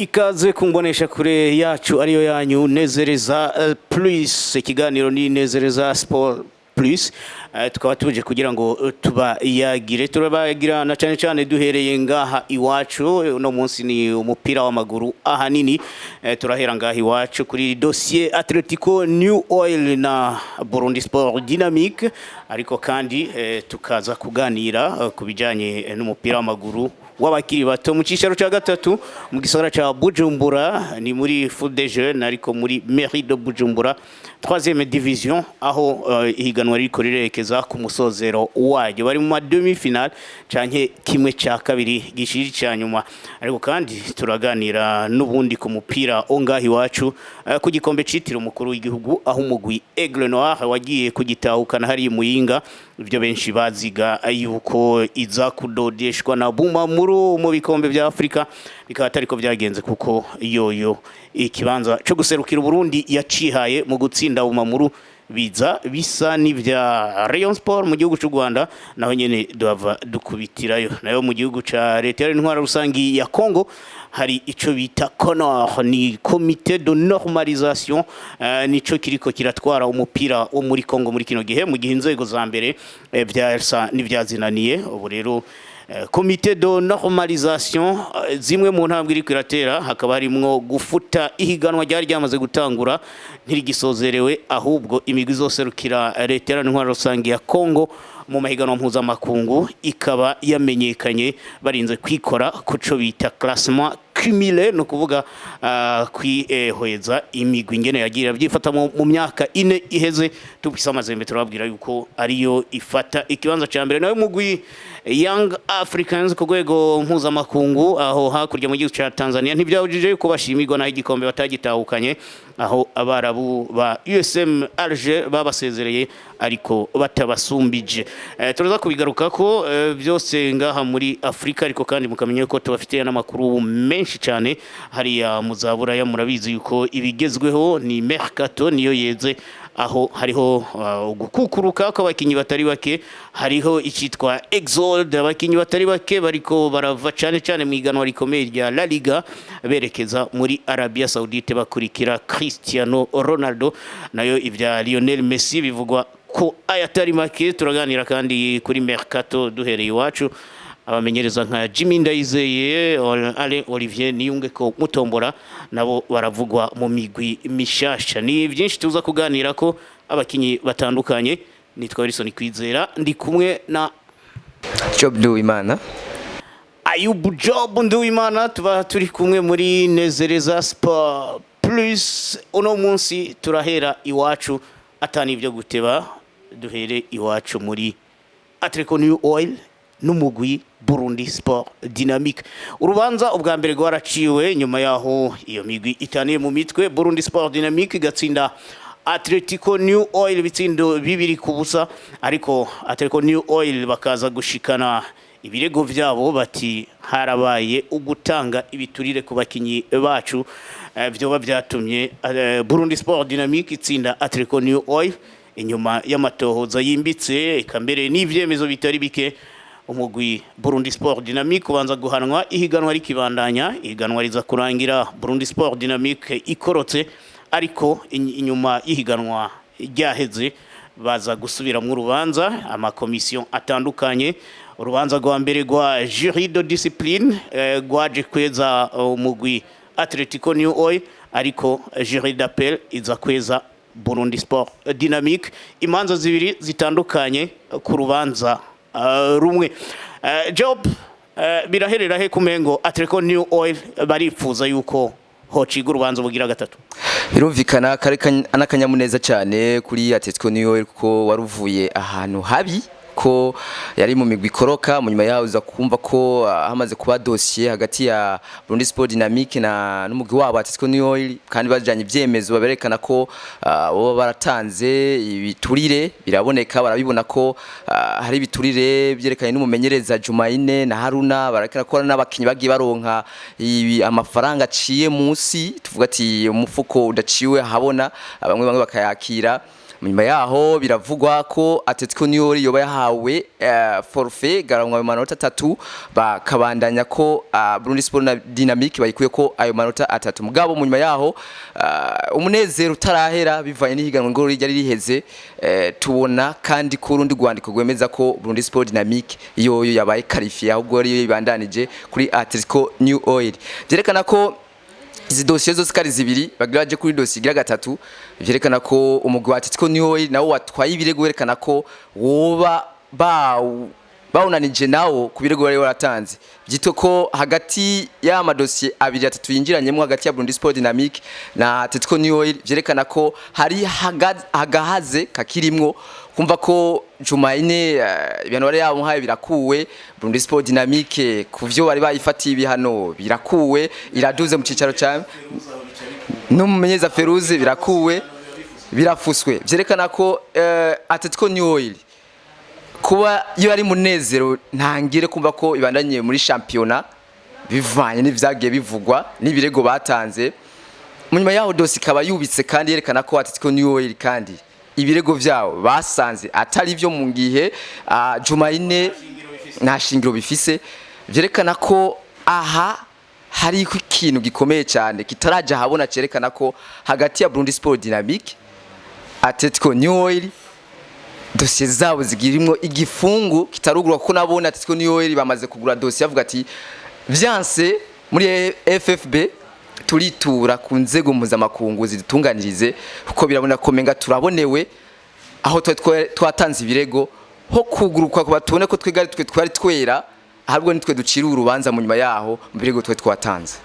Ikaze kumbonesha kure yacu ariyo yanyu Nezereza Plus. Ikiganiro ni Nezereza Sport Plus. Tukaba tuje kugira ngo tubayagire, turabayagira na cyane cyane duhereye ngaha iwacu. Uno munsi ni umupira w'amaguru ahanini. Turahera ngaha iwacu kuri dossier Atletico New Oil na Burundi Sport Dynamique, ariko kandi tukaza kuganira ku bijyanye n'umupira w'amaguru w'abakiri bato mu cyicaro cya gatatu mu gisagara cya Bujumbura. Ni muri Foot des Jeunes, ariko muri Mairie de Bujumbura, troisième division, aho ihiganwa ririko rirerekeza ku musozero waryo, bari mu ma demi finale canke kimwe cya kabiri gishiri cya nyuma. Ariko kandi turaganira n'ubundi ku mupira wo ngaha iwacu, ku gikombe citiriwe umukuru w'igihugu, aho umugwi Aigle Noir wagiye kugitahukana hari Muyinga. Ibyo benshi baziga yuko iza kudodeshwa na Bumamuru mu bikombe bya Afrika, bikaba atariko byagenze, kuko yoyo ikibanza cyo guserukira Burundi yacihaye mu gutsinda Bumamuru, biza bisa n'ivya Rayon Sport mu gihugu cy'u Rwanda, naho nyene duhava dukubitirayo. Nayo mu gihugu ca leta y'intwara rusangi ya Congo hari ico bita CONOR, ni comité de normalisation, nico kiriko kiratwara umupira wo muri Congo muri kino gihe, mu gihe inzego za mbere vyasa n'ivyazinaniye. Ubu rero comité de normalisation, zimwe mu ntambwe iriko iratera hakaba harimwo gufuta ihiganwa ryari ryamaze gutangura, ntirigisozerewe, ahubwo imigwi izoserukira leta iharanira rusange ya Congo mu mahiganwa mpuzamakungu ikaba yamenyekanye, barinze kwikora kuco bita classement cumulé, no kuvuga kwihweza imigwi ingene yagira byifata mu myaka 4 iheze. Tupisa Amazembe turababwira yuko ariyo ifata ikibanza ca mbere, nawe mugwi Young Africans ku rwego mpuzamakungu aho hakurya mu gihugu ca Tanzania ntibyabujije yuko bashimirwa, naho igikombe batagitahukanye, aho abarabu ba USM Alger babasezereye ariko batabasumbije. Turaza kubigaruka ko byose ngaha muri Afrika, ariko kandi mukamenya ko tubafitiye n'amakuru menshi cyane hariya mu za Buraya. Murabizi yuko ibigezweho ni mercato, niyo yeze, aho hariho gukukuruka kw'abakinyi batari bake, hariho icyitwa exode, abakinyi batari bake bariko barava cyane cyane mu iganwa rikomeye rya La Liga berekeza muri Arabia Saudite bakurikira Cristiano Ronaldo. Nayo ibya Lionel Messi bivugwa ko ayatari make. Turaganira kandi kuri mercato duhereye iwacu, abamenyereza nka Jimmy Ndayizeye, Alain Olivier Niyunge ko Mutombora nabo baravugwa mu migwi mishasha. Ni byinshi tuza kuganira ko abakinyi batandukanye. Nitwa Wilson Kwizera, ndi kumwe na Job Nduwimana. Ayubu Job Nduwimana. Tuba turi kumwe muri Nezereza Sport Plus. Uno munsi turahera iwacu, atani ibyo guteba, duhere iwacu muri Atletico New Oil n'umugwi Burundi Sport Dynamique. Urubanza ubwa mbere rwaraciwe nyuma yaho iyo migwi itaniye mu mitwe, Burundi Sport Dynamique igatsinda Atletico New Oil ibitsindo 2-0, ariko Atletico New Oil bakaza gushikana ibirego vyabo, bati harabaye ugutanga ibiturire ku bakinyi bacu, vyoba vyatumye Burundi Sport Dynamique itsinda Atletico New Oil. Inyuma y'amatohoza yimbitse, eka mbere n'ivyemezo bitari bike, umugwi Burundi Sport Dynamique ubanza guhanwa ihiganwa rikibandanya. Ihiganwa riza kurangira Burundi Sport Dynamique ikorotse, ariko inyuma y'ihiganwa ryaheze baza gusubiramwo urubanza, amakomisiyo atandukanye. Urubanza rwa mbere rwa jury de discipline rwaje kweza umugwi Atletico New Oil, ariko jury d'appel iza kweza Burundi Sport Dynamique. Imanza zibiri zitandukanye ku rubanza rumwe. Job, biraherera he kumengo Atletico New Oil barifuza yuko hociga urubanza bugira gatatu? Birumvikana kari n'akanyamuneza cyane kuri Atletico New Oil, kuko waruvuye ahantu habi, ko yari mu migwi ikoroka. Mu nyuma yaho uza kumva ko hamaze kuba dossier hagati ya Burundi Sport Dynamique na n'umugwi wabo Atletico New Oil, kandi bajanye ibyemezo baberekana ko bo baratanze ibiturire. Biraboneka, barabibona ko hari ibiturire byerekanye n'umumenyereza Jumaine na Haruna, barakana ko n'abakinyi bagiye baronka ibi amafaranga aciye munsi, tuvuga ati umufuko udaciwe habona, bamwe bamwe bakayakira. Nyuma yaho biravugwa ko Atletico New Oil yoba yahawe forfait garanwa ayo manota 3, bakabandanya ko Burundi Sport na Dynamic bayikuye ko ayo manota 3. Mugabo mu nyuma yaho umunezero utarahera bivanye n'ihiganwa ngo ryari riheze, tubona kandi ko urundi rwandiko rwemeza ko Burundi Sport Dynamic yoyo yabaye qualifié, ahubwo ariyo yibandanije kuri Atletico New Oil. Byerekana ko izi dosiye zose kari zibiri bagira baje kuri dosiye igira gatatu, vyerekana ko umugwi wa Atletico New Oil nawo watwaye ibirego, werekana ko woba bawunanije nawo ku birego bari waratanze. Byitwa ko hagati y'amadosiye abiri atatu yinjiranyemo hagati ya Burundi Sport Dynamic na Atletico New Oil, vyerekana ko hari hagahaze kakirimwo kumva ko Jumaine ibihano bari yamuhaye birakuwe, Burundi Sport Dynamic ku vyo bari bayifatiye ibihano birakuwe, iraduze mu cicaro ca n'umumenyereza Feruze birakuwe, birafuswe. Vyerekana ko Atletico New Oil kuba iyo ari munezero ntangire kumva ko ibandanye muri championnat bivanye n'ivyagiye bivugwa n'ibirego batanze. Mu nyuma yaho dosi ikaba yubitse kandi yerekana ko Atletico New Oil kandi ibirego vyabo basanze atari byo mu gihe Jumaine nta shingiro bifise. Vyerekana ko aha hari ikintu gikomeye cyane kitaraja habona, cerekana ko hagati ya Burundi Sport Dynamic, Atletico New Oil, dosiye zabo zigirimwo igifungu kitarugurwa, kuko nabone Atletico New Oil bamaze kugura dosiye avuga ati vyanse muri FFB turitura ku nzego mpuzamakungu zidutunganirize, kuko birabona ko menga turabonewe aho twatanze ibirego ho kuguruka kuba tubone ko twigari twe twari twera, ahubwo nitwe ducira urubanza mu nyuma yaho mu birego twe twatanze.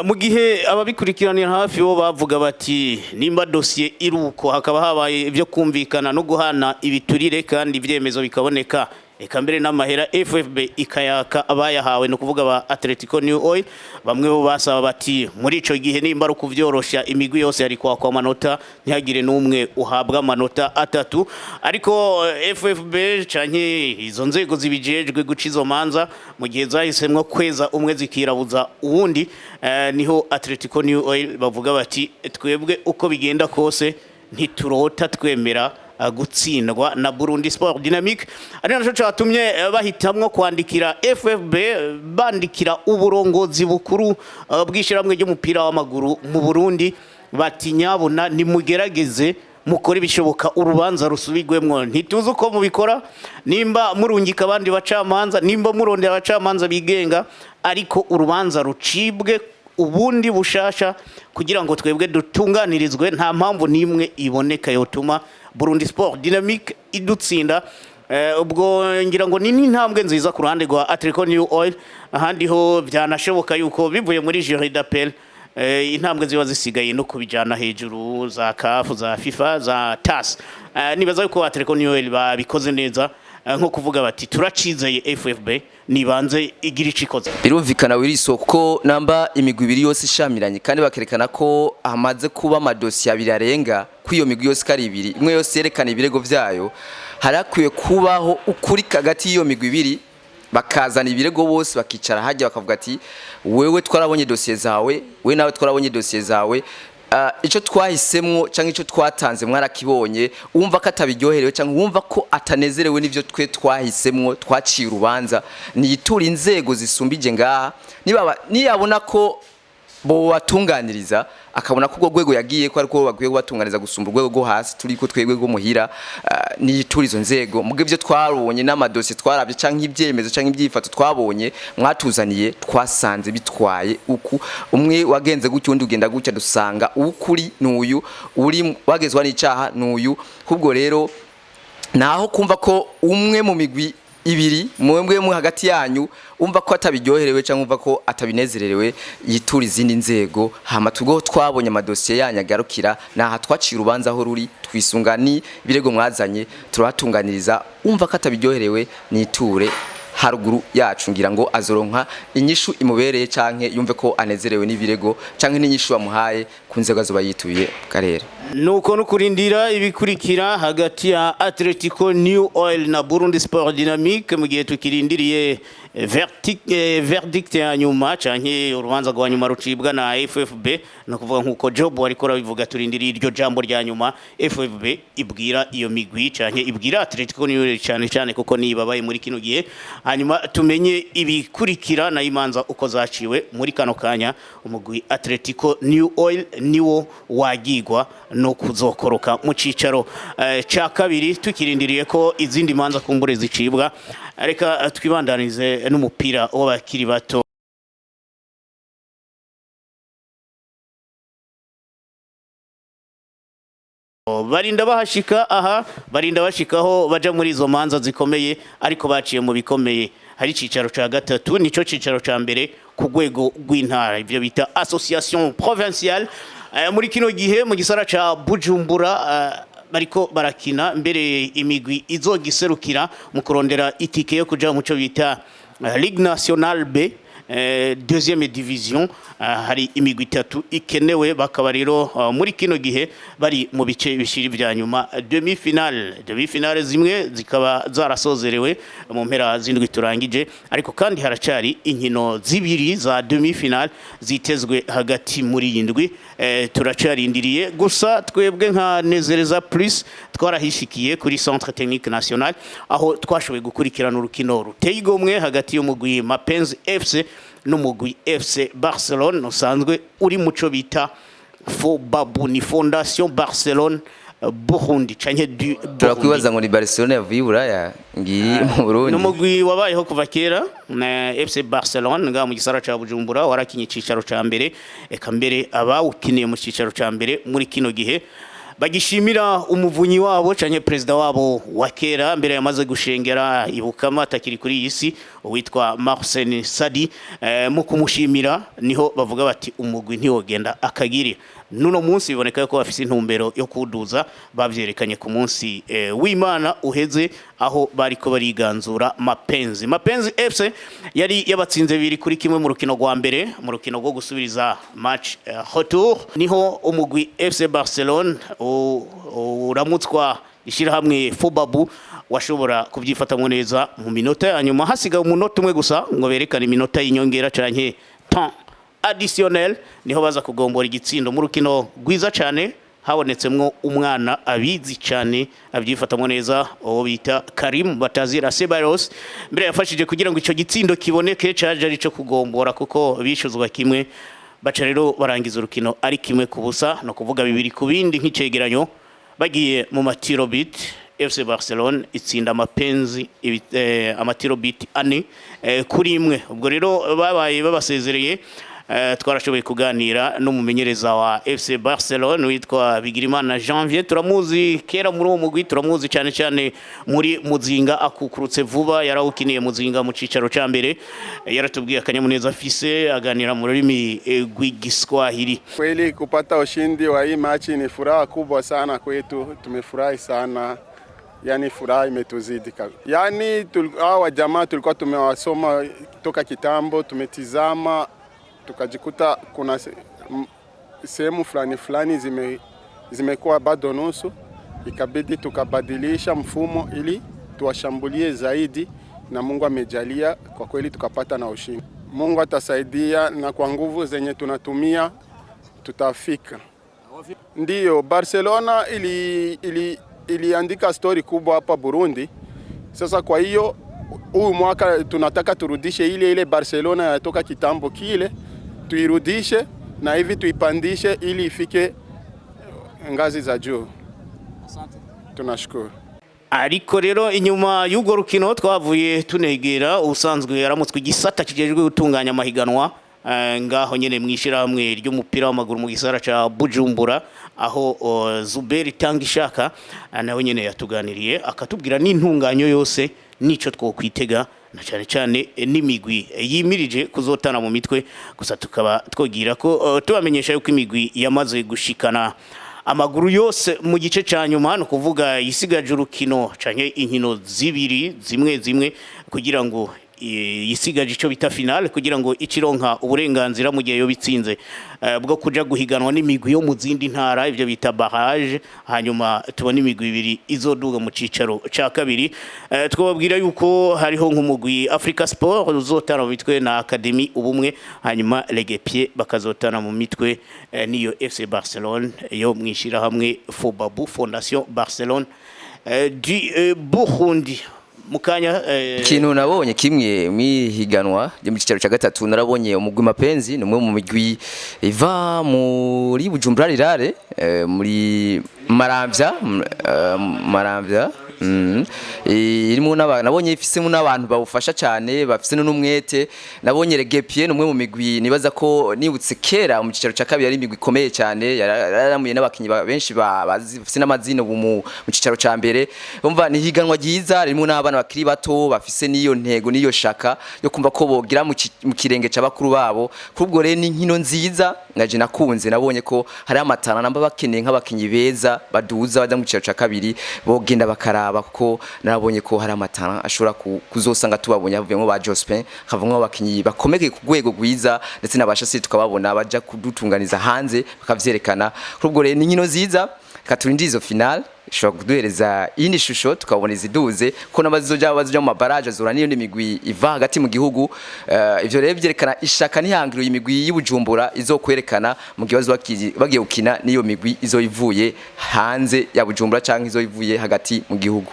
Mu gihe ababikurikiranira hafi bo bavuga bati nimba dosiye iruko hakaba habaye ibyo kumvikana no guhana ibiturire kandi ibyemezo bikaboneka, eka mbere n'amahera FFB ikayaka abayahawe, no kuvuga ba Atletico New Oil, bamwe bo basaba bati muri ico gihe nimba ari ukuvyorosha imigwi yose yari kwakwa amanota, ntihagire n'umwe uhabwa amanota 3. Ariko FFB canke izo nzego zibijejwe guca izo manza, mu gihe zahisemwo kweza umwe zikirabuza uwundi, niho Atletico New Oil bavuga bati twebwe uko bigenda kose ntiturota twemera gutsindwa na Burundi Sport Dynamic. Ari naco catumye bahitamwo kwandikira FFB, bandikira uburongozi bukuru bw'ishyirahamwe ry'umupira w'amaguru mu Burundi bati nyabuna nimugerageze mukore ibishoboka urubanza rusubigwemwo. Ntituzi uko mubikora, nimba murungika abandi bacamanza, nimba murondera abacamanza bigenga, ariko urubanza rucibwe ubundi bushasha kugira ngo twebwe dutunganirizwe. Nta mpamvu n'imwe iboneka yotuma Burundi Sport Dynamic idutsinda. Ubwo ngira ngo ni n'intambwe nziza ku ruhande rwa Atletico New Oil. Ahandi ho byanashoboka yuko bivuye muri jury d'appel, intambwe ziba zisigaye no kubijana hejuru za CAF, za FIFA, za TAS. Nibaza yuko Atletico New Oil babikoze neza, nko kuvuga bati turacizeye FFB nibanze igira icikoze. Birumvikana wiriso kuko namba imigwi ibiri yose ishamiranye kandi bakerekana ko hamaze kuba amadosiye abiri arenga ko iyo migwi yose kari ibiri, imwe yose yerekana ibirego vyayo, harakwiye kubaho ukuri hagati y'iyo migwi ibiri, bakazana ibirego bose bakicara hajya bakavuga ati wewe twarabonye dosiye zawe, we nawe twarabonye dosiye zawe, ico twahisemwo canke ico twatanze mwarakibonye. Wumva ko atabiryoherewe canke wumva ko atanezerewe n'ivyo twe twahisemwo twaciye urubanza, niyitura inzego zisumbije ngaha. Nibaba niyabona ko bo batunganiriza, akabona ko urwo rwego yagiye ko ariko bakwiye kubatunganiza gusumba urwego rwo hasi turi ko twebwe rwo muhira, niyitura izo nzego. Muga ivyo twabonye n'amadosiye twarabye canke ibyemezo canke ibyifato twabonye mwatuzaniye, twasanze bitwaye uku, umwe wagenze gutya undi ugenda gutya, dusanga ukuri n'uyu uri wagezwa n'icaha n'uyu. Kubwo rero naho kumva ko umwe mu migwi ibiri mwebwe mu hagati yanyu umva ko atabiryoherewe cyangwa umva ko atabinezererewe, yitura izindi nzego. Hama tubwo twabonye amadosiye yanyu agarukira naha twaciye urubanza aho ruri, twisunga ni ibirego mwazanye, turabatunganiriza. Umva ko atabiryoherewe niture haruguru yacu, ngira ngo azoronka inyishu imubereye canke yumve ko anezerewe n'ibirego canke n'inyishu bamuhaye ku nzego azoba yituye mu karere. Nuko no kurindira ibikurikira hagati ya Atletico New Oil na Burundi Sport Dynamique, mu gihe tukirindiriye verdict ya nyuma canke urubanza rwa nyuma rucibwa na FFB. No kuvuga nkuko Job ariko arabivuga, turindiriye iryo jambo rya nyuma FFB ibwira iyo migwi canke ibwira Atletico New Oil cyane cyane, kuko nibabaye muri kino gihe, hanyuma tumenye ibikurikira na imanza uko zaciwe. Muri kano kanya umugwi Atletico New Oil niwo wagigwa no kuzokoroka mu cicaro ca kabiri, tukirindiriye ko izindi manza kumbure zicibwa. Reka twibandanize n'umupira w'abakiri bato. Barinda bahashika aha, barinda bashikaho baja muri izo manza zikomeye, ariko baciye mu bikomeye. Hari icicaro ca gatatu, nico cicaro ca mbere ku rwego rw'intara, ivyo bita association provinciale. Muri kino gihe mu gisara ca Bujumbura bariko barakina mbere imigwi izogiserukira mu kurondera itike yo kuja mu co bita Ligue Nationale B, deuxième division. Hari imigwi itatu ikenewe, bakaba rero muri kino gihe bari mu bice bishiri vya nyuma, demi finale. Demi finale zimwe zikaba zarasozerewe mu mpera z'indwi turangije, ariko kandi haracari inkino zibiri za demi finale zitezwe hagati muri iyi ndwi. Turacarindiriye gusa. Twebwe nka Nezereza Plus twarahishikiye kuri Centre Technique National, aho twashoboye gukurikirana urukino ruteye igomwe hagati y'umugwi Mapenzi FC n'umugwi FC Barcelone usanzwe uri muco bita Fobabu, ni Fondation Barcelone Burundi canke du Burundi. Turakwibaza ngo ni Barcelona yavuye i Buraya ngiri mu Burundi. N'umugwi wabayeho kuva kera na FC Barcelone ngaha mu gisara ca Bujumbura, warakinye icicaro ca mbere, eka mbere abawukiniye mu cicaro ca mbere muri kino gihe bagishimira umuvunyi wabo canke perezida wabo wa kera, mbere yamaze gushengera ibukama, atakiri kuri iyi si, uwitwa Marcel Sadi. Mu kumushimira niho bavuga bati umugwi ntiwogenda akagiri. Nuno munsi biboneka ko bafise intumbero yo kuduza, bavyerekanye ku munsi w'Imana uheze, aho bariko bariganzura Mapenzi. Mapenzi FC yari yabatsinze 2-1 mu rukino rwa mbere. Mu rukino rwo gusubiriza, match retour, niho umugwi FC Barcelone uramutswa ishirahamwe Fobabu washobora kubyifatamo neza mu minota ya nyuma, hasigaye umunota umwe gusa ngo berekane iminota y'inyongera canke temps additionnel, niho baza kugombora igitsindo mu rukino rwiza cyane habonetsemwo umwana abizi cyane, abyifatamo neza, uwo bita Karim Batazira Ceballos, mbere yafashije kugira ngo ico gitsindo kiboneke, caje ari ico kugombora kuko bishuzwa kimwe, baca rero barangiza urukino ari 1-0, no kuvuga 2 ku bindi nk'icegeranyo. Bagiye mu ma tirs au but, FC Barcelone itsinda Mapenzi ama tirs au but 4-1. Ubwo rero babaye babasezereye. Twarashoboye kuganira n'umumenyereza wa FC Barcelone witwa Bigirimana Janvier. Turamuzi kera muri uwo mugwi, turamuzi cyane cyane muri Muzinga, akukurutse vuba, yarawukiniye Muzinga mu cicaro ca mbere. Yaratubwiye akanyamuneza afise, aganira mu rurimi rw'Igiswahili. Kweli kupata ushindi wa hii machi ni furaha kubwa sana kwetu, tumefurahi sana, yani furaha imetuzidi kabisa. Yani hawa jamaa tulikuwa tumewasoma toka kitambo, tumetizama tukajikuta kuna sehemu fulani fulani zimekuwa bado nusu, ikabidi tukabadilisha mfumo ili tuwashambulie zaidi, na Mungu amejalia kwa kweli tukapata na ushindi. Mungu atasaidia na kwa nguvu zenye tunatumia tutafika. Ndiyo, Barcelona iliandika story kubwa hapa Burundi. Sasa kwa hiyo huu mwaka tunataka turudishe ile ile Barcelona yatoka kitambo kile, tuirudishe na hivi tuipandishe ili ifike ngazi za juu. Tunashukuru. Ariko rero inyuma y'urwo rukino twavuye tunegera ubusanzwe yaramutswe igisata kijejwe gutunganya amahiganwa ngaho nyene mwishirahamwe ry'umupira w'amaguru mu gisara ca Bujumbura, aho Zuberi Tangishaka nawe nyene yatuganiriye, akatubwira n'intunganyo yose nico twokwitega, na cyane cyane n'imigwi yimirije kuzotana mu mitwe. Gusa tukaba twogira ko tubamenyesha yuko imigwi yamaze gushikana amaguru yose mu gice ca nyuma, no kuvuga isigaje urukino canke inkino zibiri zimwe zimwe kugira ngo isigaje ico bita finale kugira ngo ikironka uburenganzira mu gihe yo bitsinze bwo kuja guhiganwa n'imigwi yo mu zindi ntara, ivyo bita barrage, hanyuma tubona imigwi ibiri izoduga mu cicaro ca kabiri. Twababwira yuko hariho nk'umugwi Africa Sport uzotana mu mitwe na Academy Ubumwe, hanyuma Legepier bakazotana mu mitwe niyo FC Barcelone yo mwishirahamwe Fobabu, Fondation Barcelone du Burundi. Mukanya Ikintu nabonye kimwe mwihiganwa ryo mu cyicaro cya gatatu, narabonye umugwi Mapenzi, ni umwe mu migwi iva muri Bujumbura Rirare, muri Maramvya, Maramvya. Irimo nabonye ifisemo n'abantu bawufasha cyane, bafise n'umwete. Nabonye Regepie, ni umwe mu migwi nibaza ko nibutse kera mu cyicaro cya kabiri ari imigwi ikomeye cyane, yaramuye n'abakinyi benshi bafise n'amazina ubu mu cyicaro cya mbere. Umva, ni higanwa ryiza ririmo n'abana bakiri bato bafise n'iyo ntego n'iyo shaka yo kumva ko bogira mu kirenge ca bakuru babo. Kuri ubwo rero ni inkino nziza naje nakunze. Nabonye ko hari amatana namba bakeneye nk'abakinyi beza baduza baja mu cyicaro ca kabiri, bogenda bakaraba, kuko narabonye ko hari amatana ashobora kuzosanga tubabonye havuyemo ba Jospin, havuyemo abakinyi bakomeye ku rwego rwiza, ndetse n'abashasi tukababona baja kudutunganiza hanze bakavyerekana. Kuri ubwo rero ni inkino nziza. Reka turindire izo finale, ishobora kuduhereza iyindi shusho, tukabona iziduze ko n'abazoja bazoja mu mabaraje azura n'iyindi migwi iva hagati mu gihugu. Ivyo rero vyerekana ishaka n'ihangiro imigwi y'Ibujumbura izokwerekana mu gihe bazoba bagiye gukina n'iyo migwi izoyivuye hanze ya Bujumbura canke izoyivuye hagati mu gihugu.